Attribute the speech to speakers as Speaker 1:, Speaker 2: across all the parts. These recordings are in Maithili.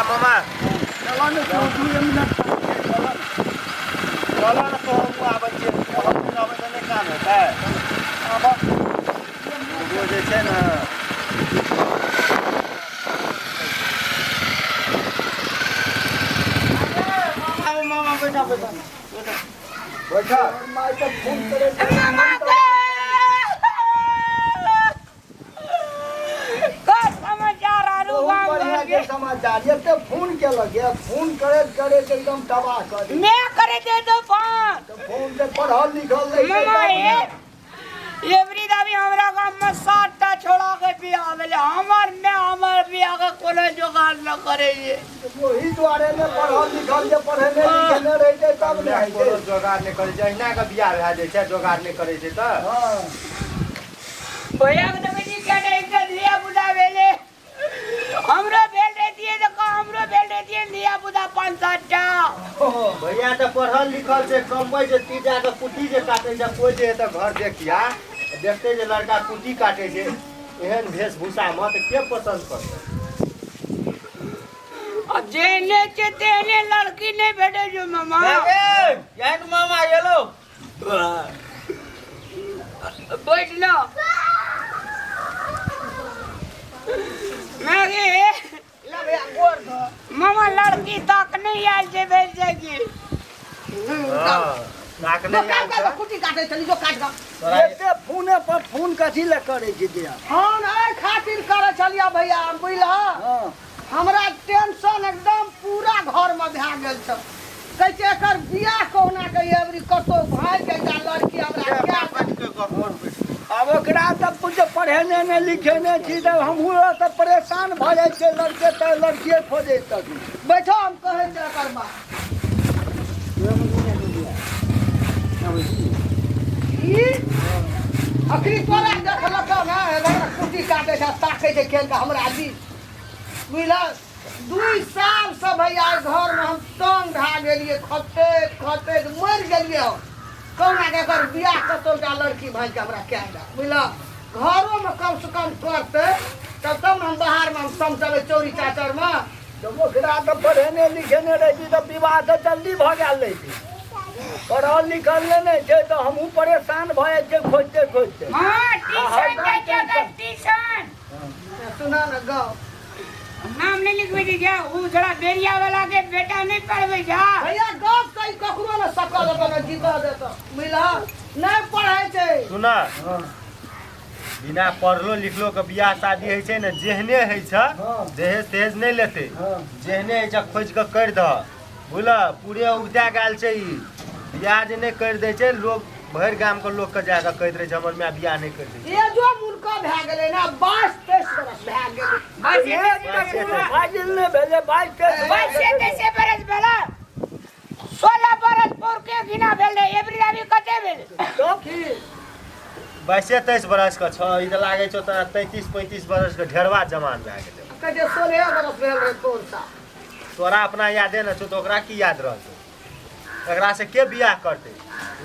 Speaker 1: भैया मामा
Speaker 2: चलऽ ने तू 2 मिनट चलऽ ने।
Speaker 1: चलऽ ने तो हमहूँ आबै छियै। हमहूँ रहबै तऽ नहि काम हेतै।
Speaker 2: आबऽ।
Speaker 1: ओ जे छै ने। आबू मामा, बैठा बैठा।
Speaker 2: बैठा माय तऽ फोन करै छै।
Speaker 3: मामा के का समाचार आरू
Speaker 2: बहुत
Speaker 3: गाम
Speaker 2: बढ़िया
Speaker 3: घर
Speaker 2: के
Speaker 3: के
Speaker 2: समाचार। एते फोन केलक ये, फोन करैत करैत एकदम तबाह कऽ देलक।
Speaker 3: मैं करे दे दो फोन।
Speaker 2: तऽ फोन तऽ पढ़ल लिखल नहि छै
Speaker 3: मामा
Speaker 2: तब
Speaker 3: हे
Speaker 2: ने।
Speaker 3: एवरी दाबी हमरा गाम में 7 टा छोड़ा के बियाह भेलै, हमर में हमर बियाह के कोनो जोगाड़ न करे ये।
Speaker 2: ओही दुआरे ने पढ़ल लिखल जे पढ़ेने लिखेने रहितै तब ने
Speaker 1: कोनो
Speaker 2: हेतै।
Speaker 1: जोगाड़ नहि करै छै, अहिना के बियाह भए जाइ छै, जोगाड़ नहि करै छै तऽ।
Speaker 2: हँ।
Speaker 3: भैया के देखै छी केटा एकटा धिया पुता भेलै। हमरो भेल रहितियै तऽ हमरो भेल रहितियै धिया पुता 5-7 टा।
Speaker 1: भैया तऽ पढ़ल लिखल छै, कमबै छै, ती जाके कुट्टी जे काटै छै, कोइ जे एतऽ घर देखिया देखतै जे लड़का कुट्टी काटै छै एहन वेशभूषामे तऽ के पसन्द करतै?
Speaker 3: आ जेहने छै तेहने लड़की नहि भेटै छै मामा।
Speaker 1: मामा एलो।
Speaker 3: बैठ लो मैगी।
Speaker 4: ला भैया, गोर धो।
Speaker 3: मामा, लड़की तक नहीं आयल छै, भेज जाएगी।
Speaker 1: हँ, नाक नहि आयल
Speaker 4: काट
Speaker 1: छै।
Speaker 4: कुट्टी काटे चली जो, काट कऽ।
Speaker 1: तोरा
Speaker 2: एते फोने पर फोन कथी लए करै छी दिया?
Speaker 4: फोन एहि खातिर करै छलियै भैया, बुझलह?
Speaker 2: हँ।
Speaker 4: हमरा टेंशन एकदम पूरा घरमे भए गेल छै। कहै छै एकर बियाह कहुना के एबरी कतौ भागि गेल जा लड़की हमरा क्या।
Speaker 2: आब ओकरा तऽ कुछ पढ़ेने ने लिखेने छी तऽ हमहूँ तऽ परेशान भऽ जाइ छियै, लड़के तऽ लड़किए खोजै तक।
Speaker 4: बैठो, हम कहै छियै एकर बात। ई अखनी तोरा देखलक ने, एना कुट्टी काटै छै, ताकै छै खेल के हमरा दिस, बुझल? 2 सालसँ भैया घरमे हम तंग भए गेलियै, खटैत खटैत मरि गेलियै हम। कहुना के एकर बियाह कतौ टा लड़की भागि के हमरा कए दे, बुझल? घरोमे कमसँ कम करतै तब तब ने हम बाहरमे हम समटबै चौरी चाचरमे।
Speaker 2: तऽ ओकरा तऽ पढ़ेने लिखेने रहिती तऽ विवाह तऽ जल्दी भऽ गेल रहिती। पढ़ल लिखल नहि ने छै तऽ हमहूँ परेशान भऽ जाइ छियै खोजिते खोजिते।
Speaker 3: हाँ, ट्यूशन जाइ छै ट्यूशन।
Speaker 4: सुना ने गप।
Speaker 3: नाम नहीं लिखबै छै जा, उ थोड़ा बेरिया वाला के बेटा नहीं पढ़बै जा।
Speaker 4: भैया, गप सही ककरो ने सकल अपन जीत देत, बुझल? नहि पढ़ै छै।
Speaker 1: सुना, बिना पढ़लो लिखलो के बियाह शादी होइ छै ने, जेहने होइ छै, दहेज तहेज नहि लेतै, जेहने होइ छै खोजि कऽ करि दह, बुझल? पूरे उगता गेल छै ई। बियाह जे नहि करि दै छै, लोग भरि गाम के लोग के जाके कहैत रहै छै, हमर माय बियाह नहि करि दै छै।
Speaker 4: एजो मुल्क भए गेलै ने, 22-23 बरस भए गेलै।
Speaker 2: फाजिल नहि भेलै 22-23।
Speaker 3: 22-23 बरस भेलै, 16 बरस पुर के गिना भेल रहे। एबरी अभी कते भेल?
Speaker 2: तब
Speaker 4: की?
Speaker 1: 22-23 बरस के छौ, ई तऽ लागै छौ तोरा 33-35 बरस के ढेरवा जमान भए गेलै।
Speaker 4: कहै छै 16 बरस भेल रहै कोन सा।
Speaker 1: तोरा अपना यादे न छौ तऽ ओकरा की याद रहतौ? एकरा से के बियाह करतै?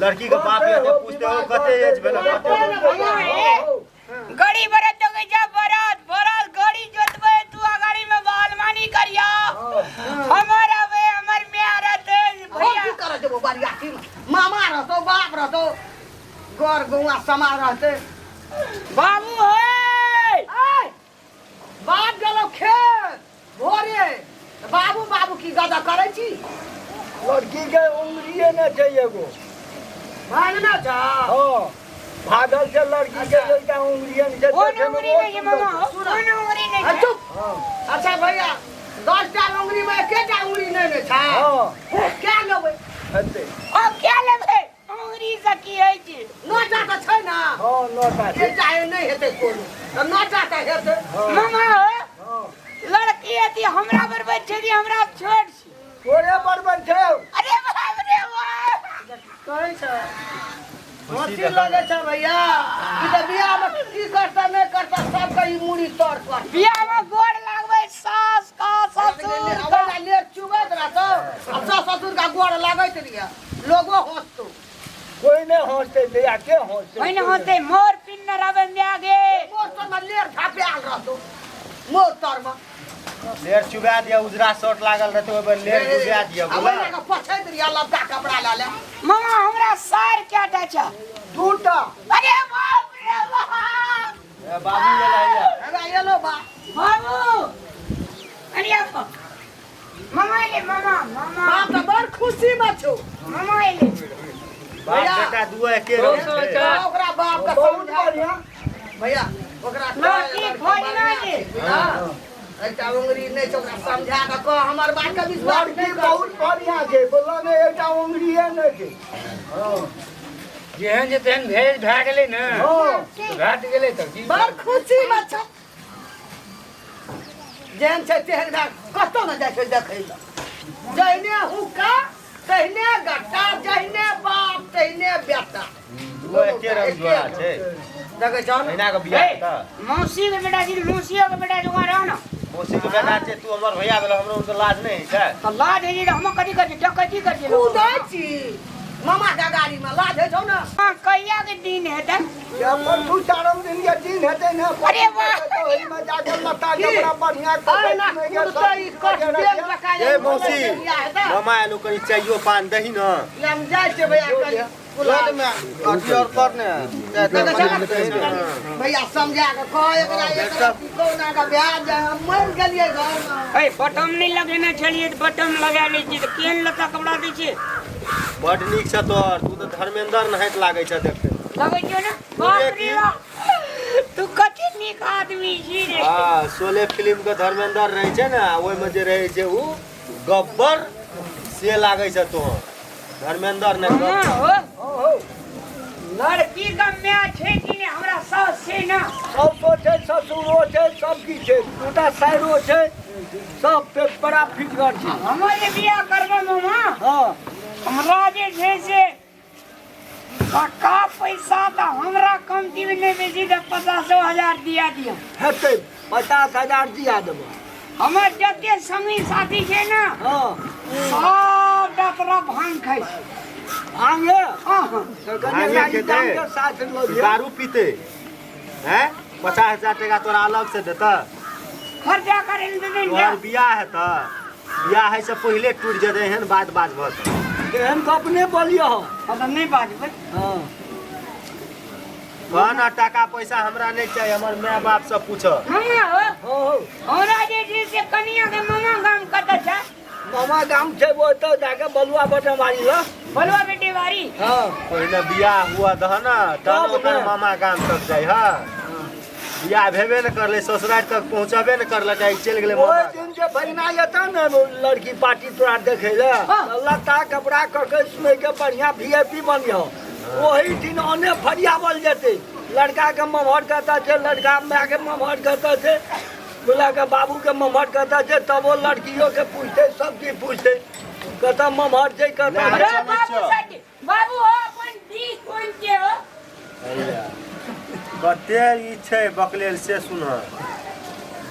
Speaker 1: लड़की के बाप एते पूछते हो, कते एज भेल, कते?
Speaker 3: भैया हे, गड़ी बरत तो गई जा, बरत बरत गड़ी जोतबे तू अगाड़ी में बालमानी करिया, हमर आवे हमर मियां रहते।
Speaker 4: हम
Speaker 3: भैया
Speaker 4: की करऽ जेबो बरियाती में? मामा रहतौ, बाप रहतौ, गौर गौआ समा रहतै।
Speaker 3: बाबू हे।
Speaker 4: ऐ, बाप गेलौ खेत भोरे, बाबू बाबू की गदा करै छी?
Speaker 2: लड़की के उंगलिए नहि छै एगो।
Speaker 4: भागना छ?
Speaker 2: हँ, भागल छै लड़की के एकटा उंगलिए नहि छै।
Speaker 3: कोन
Speaker 2: देखैमे
Speaker 3: उंगली
Speaker 2: बहुत
Speaker 3: नहीं छै मामा?
Speaker 2: सुन्दर।
Speaker 3: कोन उंगली नहीं
Speaker 4: आ
Speaker 3: छै?
Speaker 4: चुप।
Speaker 2: हँ।
Speaker 4: अच्छा भैया, 10 टा उंगली में एकेटा उंगली नहि ने छै?
Speaker 2: हँ।
Speaker 4: क्या लेबै?
Speaker 2: हेतै।
Speaker 3: अब क्या लेबै? उंगली से की होइ छै?
Speaker 4: 9 टा तऽ छै ने?
Speaker 2: हँ, 9 टा छै।
Speaker 4: एकटा नहि हेतै कोनो तऽ 9 टा तऽ हेतै।
Speaker 2: हँ।
Speaker 3: मामा हो,
Speaker 2: हँ।
Speaker 3: लड़की अथी हमरा बरबर छै कि हमरा छोट छै?
Speaker 2: तोरे बरबर छै।
Speaker 3: अरे बाप रे बाप।
Speaker 4: कहै छै
Speaker 1: खुशी
Speaker 4: हँसी
Speaker 1: देखल।
Speaker 4: लगै छै भैया, ई तऽ बियाहमे की करता नहि करता, सबके ई मूड़ी तर कर।
Speaker 3: बियाह में गोड़ लागबै सास का ससुर का।
Speaker 4: लेट चुबैत रहतौ आ सास ससुर का गोड़ लागैत रहिए, लोगो हँसतौ।
Speaker 2: कोई नहि हँसतै भैया, के हँसतै?
Speaker 3: ओहिने होते मोर पिन्नर आबै में आगे।
Speaker 4: मोर तरमे लेर झापे आयल रहतौ मोर तरमे।
Speaker 1: लेर चुबा दिया, उजरा शर्ट लागल रहते ओहि पर लेर डुबा दिया।
Speaker 4: आ
Speaker 1: बुझला?
Speaker 4: ओहिना के पछैत रहिया लबका कपड़ा लऽ ले।
Speaker 3: मामा हमरा सार क्या छै?
Speaker 2: दूटा।
Speaker 3: अरे बाप रे बाप।
Speaker 1: ए, बाबू ले लाइया।
Speaker 4: हमरा एलो बा।
Speaker 3: बाबू अरे आप मामा एले, मामा मामा।
Speaker 4: बाप तऽ बड़ खुशी में छौ।
Speaker 3: मामा एले।
Speaker 1: बाप
Speaker 4: भैया।
Speaker 1: बेटा दुआ एके रंग छै।
Speaker 4: तऽ ओकरा बाप के
Speaker 2: बहुत
Speaker 4: समझा।
Speaker 2: बढ़िया।
Speaker 4: भैया ओकरा
Speaker 3: लड़की
Speaker 4: कह,
Speaker 3: खोजना
Speaker 4: बढ़िया
Speaker 3: जे।
Speaker 4: छै, बुझला? एकटा उंगरी नहि छै, ओकरा समझा कऽ कह, हमर बात के विश्वास
Speaker 2: लड़की
Speaker 4: नहि कर।
Speaker 2: बहुत बढ़िया छै, बोलऽ ने एकटा उंगलिए नहि छै। हँ।
Speaker 5: जेहन जे तेहन भेज भए गेलै ने।
Speaker 2: हँ।
Speaker 5: भए गेलै तऽ की?
Speaker 4: बड़ खुशी में छौ। जेहन छै तेहन भए, कतौ ने जाइ छै देखै लए। जहिने हुक्का तहिने गट्टा, जहिने बाप तहिने बेटा।
Speaker 1: दुआ एके रंग जोड़ा छै।
Speaker 4: देखै छौ ने?
Speaker 1: एना के बियाह हेतऽ?
Speaker 3: मौसी के बेटा जी, मौसी के बेटा जो रहो ना।
Speaker 1: मौसी के बेटा छै तू, हमर भैया भेल, हमरो तऽ लाज नहि होइ छै?
Speaker 3: तो लाज है जी, हम कथी कर डकैती कर छी?
Speaker 4: कूदै छी मामा के गाड़ी में, लाज होइ छौ ने?
Speaker 3: हाँ, कहिया के दिन हेतै?
Speaker 2: पर दू चारम दिन के दिन हेतै ने।
Speaker 3: अरे वाह!
Speaker 2: ओहिमे जाके लत्ता कपड़ा बढ़िया।
Speaker 4: अहिना कूदतै ई कट बेल जकाँ।
Speaker 1: ए मौसी, मामा एलु, कनि चाइयो पान दही ने।
Speaker 4: हम जाइ छियै भैया, कनि
Speaker 1: अथी और कर ने।
Speaker 4: भैया समझा के कह एकरा, एकरा कोना के ब्याह जाय, हम मरि गेलियै घरमे।
Speaker 3: ए, बटम नहीं लगेने छलियै तऽ बटम लगा लै छियै तऽ केहन लत्ता कपड़ा दै छियै।
Speaker 1: बड नीक छ तोहर, तू तऽ धर्मेंद्र नहाइत लागै छ देखै।
Speaker 3: लगै छियौ ने? बाप रे बाप, तू कते नीक आदमी छी रे।
Speaker 1: हँ, शोले फिल्म के धर्मेंद्र रहै छै ने, ओहिमे जे रहै छै उ गब्बर से लागै छ तोहर धर्मेंद्र ने।
Speaker 3: मामा
Speaker 1: गब्बर।
Speaker 3: हो।
Speaker 2: हो।
Speaker 3: लड़की का my छै कि नहि? हमरा सास छै ने?
Speaker 2: साउसो छै, ससुरो छै, सब किछु छै, दूटा साइरो छै, सब पे बड़ा फिटगर छै।
Speaker 3: हमर जे बियाह करबै मामा,
Speaker 2: हँ।
Speaker 3: हमरा जे छै से टका पैसा तऽ हमरा कमती नहि बेसी तऽ 50,000 दिया दिअ।
Speaker 2: हेतै, 50,000 दिया देबो।
Speaker 3: हमर जते संगी साथी छै ने,
Speaker 2: हँ।
Speaker 3: सबटा तोरा भांग खाइ छै।
Speaker 2: भांगे?
Speaker 3: हँ हँ।
Speaker 2: तऽ कनि
Speaker 1: भांगे
Speaker 2: गाड़ी
Speaker 1: खेतै?
Speaker 2: दाम के साथ लऽ लिअ।
Speaker 1: दारू पीते हैं? 50,000 टका तोरा अलग से देतऽ?
Speaker 3: खर्चा करे लए देतै ने।
Speaker 1: तोहर बियाह हेतऽ, बियाह होइ से पहिले टूटि जेतै, एहन बात बाजबह तऽ।
Speaker 2: एहन गप नहि बोलियौ।
Speaker 3: हम तऽ नहि बाजबै।
Speaker 2: हँ।
Speaker 1: कह ने, टाका पैसा हमरा नहि चाही, हमर माय बाप से पूछऽ।
Speaker 3: मामा हो।
Speaker 2: हो हो।
Speaker 3: हमरा जे छै से कनिया के मामा गाम कतऽ छै?
Speaker 2: मामा गाम छै ओतऽ जाके बलुआ बटमारी लऽ।
Speaker 3: बोलवा बेटी बारी।
Speaker 2: हँ।
Speaker 1: पहिले बियाह हुआ दह ने, तहन
Speaker 2: तब
Speaker 1: ओकर
Speaker 2: ने।
Speaker 1: मामा गाम तक जाइ। हँ, बियाह भेबे ने करलै, ससुरारि तक पहुँचबे ने करलकै, चलि गेलै मामा
Speaker 2: ओहि
Speaker 1: गाम।
Speaker 2: दिन जे भगना एतऽ ने लड़की पार्टी तोरा देखै लए,
Speaker 3: हाँ।
Speaker 2: तऽ लत्ता कपड़ा कऽ के सुनै के बढ़िया वीआईपी बनिहो। ओहि दिन ओने फरियावल जेतै, लड़का के ममहर कतऽ छै, लड़का माय के ममहर कतऽ छै, बुला के बाबू के ममहर कतऽ छै। तब ओ लड़कियो के पूछतै, सब चीज पूछतै, कतऽ ममहर छै, कतऽ।
Speaker 1: नहि।
Speaker 3: अरे
Speaker 1: चलै
Speaker 3: बाबू
Speaker 1: छौ।
Speaker 3: सटी बाबू हो, अपन दी कोन के हो?
Speaker 1: हैया। कते ई छै बकलेल से सुन,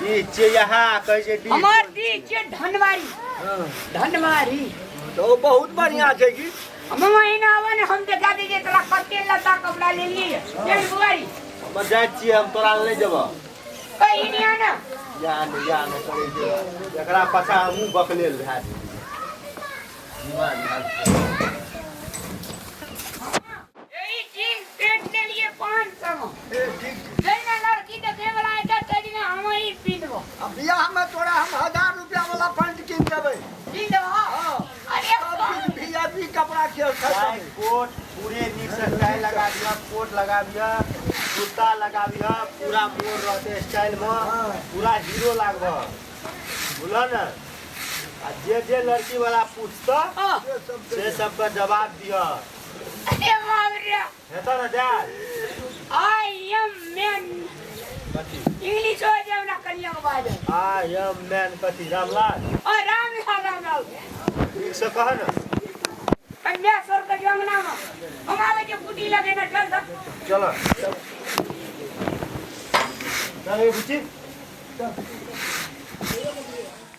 Speaker 1: ई छै यहाँ कहै छै डी।
Speaker 3: हमर दी छै धनवारी।
Speaker 2: हाँ।
Speaker 3: धनवारी।
Speaker 2: तऽ ओ बहुत बढ़िया छै की।
Speaker 3: मामा एना आवा ने, हम देखा दीजिए तोरा कते लत्ता कपड़ा ले लिए। चल बुआरी।
Speaker 1: हम जाइ छियै, हम तोरा लग नहि जेबह।
Speaker 3: कहीं नहीं आना।
Speaker 1: या ने या ने करै छै, एकरा पाछा हमहूँ बकलेल भए जेबै।
Speaker 3: यही जींस पैंट ले लिए 500 में।
Speaker 2: ए, ठीक छै।
Speaker 3: जहिना लड़की देखे वाला हेतै तहिना हम ही पिन्हबो।
Speaker 2: आ बियाह में तोरा हम 1000 रुपया वाला पैंट कीन देबै।
Speaker 3: कीन देबो?
Speaker 2: हाँ।
Speaker 3: अरे
Speaker 2: सब चीज वीआईपी कपड़ा के
Speaker 1: टाई कोट पूरे नीक से टाई लगा दिया, कोट लगा दिया, कुर्ता लगा दिया, पूरा मोर रहते स्टाइल में, पूरा हीरो लागबह, बुझल ने? आ जे जे लड़की वाला पूछतऽ से सबके जवाब दिह।
Speaker 3: अरे बाप रे।
Speaker 1: हेतऽ ने दाल?
Speaker 3: I am man.
Speaker 1: कथी?
Speaker 3: इंग्लिश हो जाए हमरा कनिया के बाजल।
Speaker 1: I am man कथी, रामलाल?
Speaker 3: ओ रामलाल, रामलाल।
Speaker 1: ठीक से कह ने।
Speaker 3: कन्या सर के अंगना में हम आवे के कुटी लगे ना, चल सब।
Speaker 1: चलो चल, ए बुच्ची।